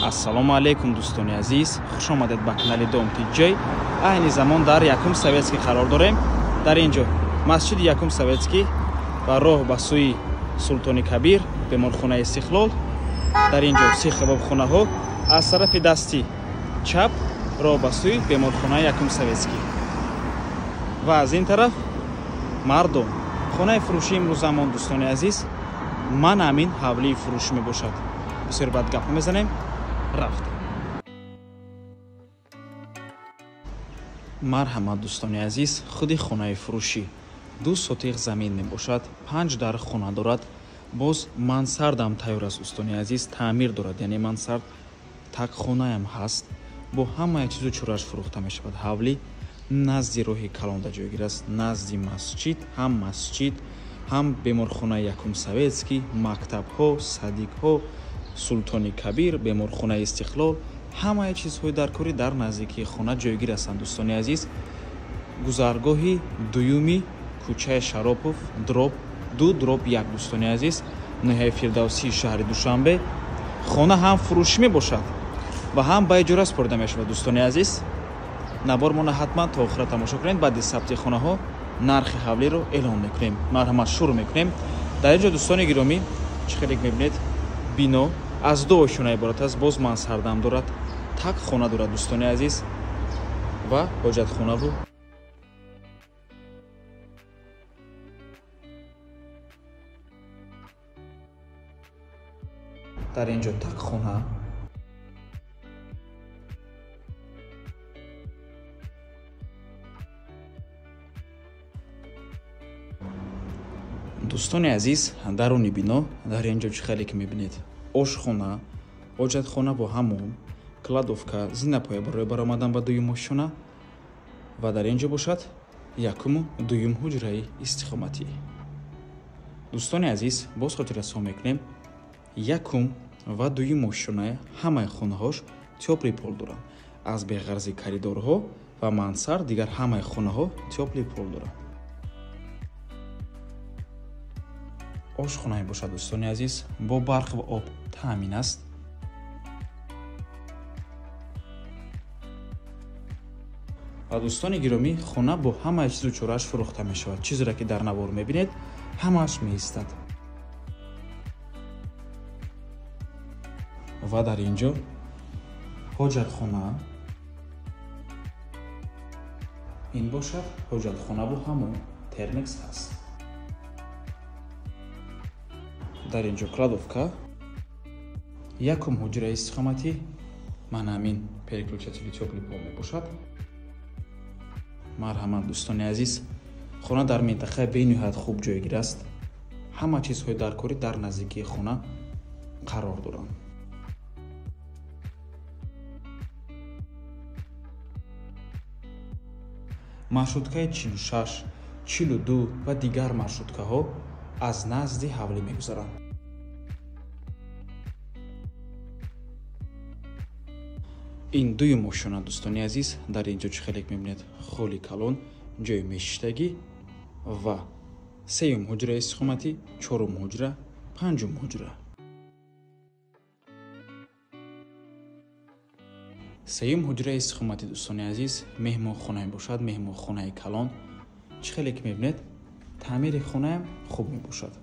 Ассалому алайкум дӯстони азиз, хуш омадед ба канали Дом ТҶ. Айни замон дар якум Советский қарор дорем. Дар ин ҷо масҷиди якум Советский ва роҳ ба сӯи Султони Кабир, беморхонаи Истиқлол. Дар ин ҷо се кабобхонаҳо, аз тарафи дасти чап роҳ ба сӯи беморхонаи якум Советский ва аз ин тараф мардум. Хонаи фурӯшии имрӯзамон дӯстони азиз, ман ҳамин ҳавлии фурӯшӣ мебошад. Бисёр бад гап мезанем, рафтем. Марҳамат дӯстони азиз, худи хонаи фурӯшӣ 2 сотиқ замин мебошад, 5 дар хона дорад. Боз мансардам тайёр аст дӯстони азиз, таъмир дорад, яъне мансард так хонаям ҳаст. Бо ҳамаи чизу чорааш фурӯхта мешавад. Ҳавлӣ назди роҳи калонда ҷойгир аст, назди масҷид, ҳам масҷид, ҳам беморхонаи якум Советский, мактабҳо, садикҳо, Султони Кабир, беморхонаи Истиқлол, ҳамаи чизҳои даркорӣ дар наздикии хона ҷойгир ҳастанд дӯстони азиз. Гузаргоҳи дуюми кӯчаи Шаропов, дроб 2 дроб 1 дӯстони азиз, ноҳияи Фирдавсии шаҳри Душанбе. Хона ҳам фурӯшӣ мебошад ва ҳам ба иҷора супорида мешавад дӯстони азиз. Набормона ҳатман то охира тамошо кунед. Баъди сабти хонаҳо нархи ҳавлиро эълон мекунем. Марҳамат, шурӯъ мекунем. Дар ин ҷо дӯстони гиромӣ, чӣ хеле мебинед, бино аз 2 ошёна иборат аст. Боз мансардам дорад, так хона дорад дӯстони азиз ва ҳоҷатхонаву дар ин ҷо так хона. Дӯстони азиз, даруни бино дар ин ҷо чӣ хеле ки мебинед, ошхона, ҳоҷатхона бо ҳамом, кладовка, зинапоя барои баромадан ба дуюм ошёна ва дар ин ҷо бошад якуму дуюм ҳуҷраи истиқоматӣ. Дӯстони азиз, боз хотиррасон мекунем, якум ва дуюм ошёнаи ҳамаи хонаҳош тёплый пол доранд. Аз беғарзи коридорҳо ва мансард дигар ҳамаи хонаҳо тёплый пол доранд. Ошхонае бошад дӯстони азиз, бо барқ ва об таъмин аст. Ва дӯстони гиромӣ, хона бо ҳамаи чизу чорааш фурӯхта мешавад. Чизеро ки дар навор мебинед, ҳамааш меистад. Ва дар ин ҷо ҳоҷатхона, ин бошад ҳоҷатхона бо ҳамон термекс ҳаст. Дар ин ҷо кладовка, якум ҳуҷраи истиқоматӣ, ман ҳамин переключатели тёплый пол мебошад. Марҳамат дӯстони азиз, хона дар минтақаи бениҳоят хуб ҷойгир аст. Ҳама чизҳои даркорӣ дар наздикии хона қарор доранд. Маршруткаи 46, 42 ва дигар маршруткаҳо аз назди ҳавлӣ мегузаранд. Ин дуюм ошёна дӯстони азиз, дар ин ҷо чӣ хеле мебинед, холи калон, ҷои мешиштагӣ ва сеюм ҳуҷраи истиқоматӣ, чорум ҳуҷра, панҷум ҳуҷра. Сеюм ҳуҷраи истиқоматӣ дӯстони азиз, меҳмонхонае бошад, меҳмонхонаи калон. Чӣ хеле ки мебинед, таъмири хонаам хуб мебошад.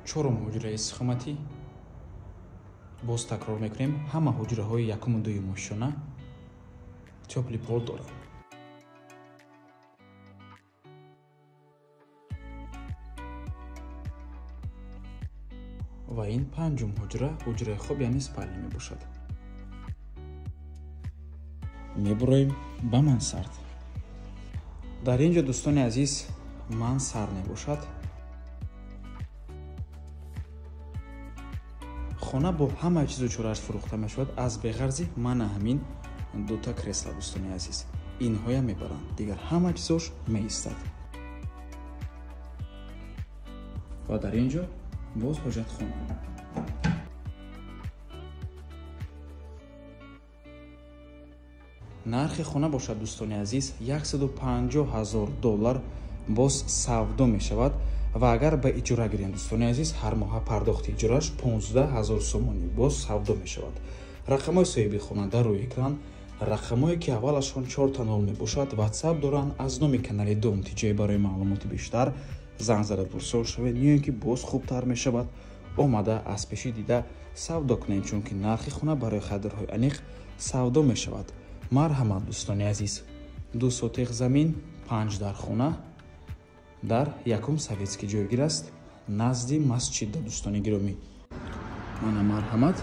Чорум ҳуҷраи истиқоматӣ, боз такрор мекунем, ҳама ҳуҷраҳои якуму дуюм ошёна тёплый пол доранд. Ва ин панҷум ҳуҷра, ҳуҷраи хоб, яъне спальня мебошад. Мебуроем ба мансард. Дар ин ҷо дӯстони азиз мансард мебошад. Хона бо ҳамаи чизу чорааш фурӯхта мешавад, аз беғарзи мана ҳамин дута кресла дӯстони азиз. Инҳоя мебаранд, дигар ҳама чизош меистад. Ва дар ин ҷо боз ҳоҷатхона. Нархи хона бошад, дӯстони азиз, 150 000 доллар, боз савдо мешавад. Ва агар ба иҷора гирем, дӯстони азиз, ҳар моҳа пардохти иҷораш 15 000 сомонӣ, боз савдо мешавад. Рақамҳои соҳиби хона дар рӯи экран, рақамҳое ки аввалашон 4 нол мебошад, WhatsApp доранд. Аз номи канали Дом Тиҷай барои маълумоти бештар занг зада пурсон шавед, ё ин ки боз хубтар мешавад омада аз пеши дида савдо кунед, чунки нархи хона барои харидорҳои аниқ савдо мешавад. Марҳамат, дӯстони азиз, 2 сотиқ замин, 5 дар хона дар якум Советский ҷойгир аст, назди масҷид, дӯстони гиромӣ. Мана марҳамат,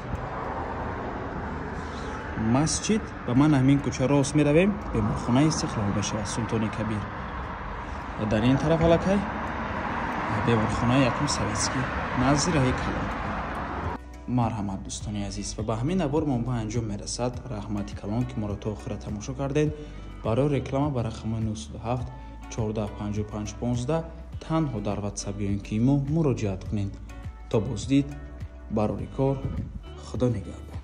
масҷид ба ман ҳамин кӯча рост меравем, беморхонаи Истиқлол мешавад, Султони Кабир. Ва дар ин тараф аллакай беморхонаи якум Советский, назди раҳи калон. Марҳамат, дӯстони азиз, ва ба ҳамин навор мо ба анҷом мерасад. Раҳмати калон, ки моро то охира тамошо кардед. Барои реклама ба рақамҳои 907 14 55 15 танҳо дар WhatsApp ё ин ки имо муроҷиат кунед. То боздид, барори кор, Худо нигаҳбон.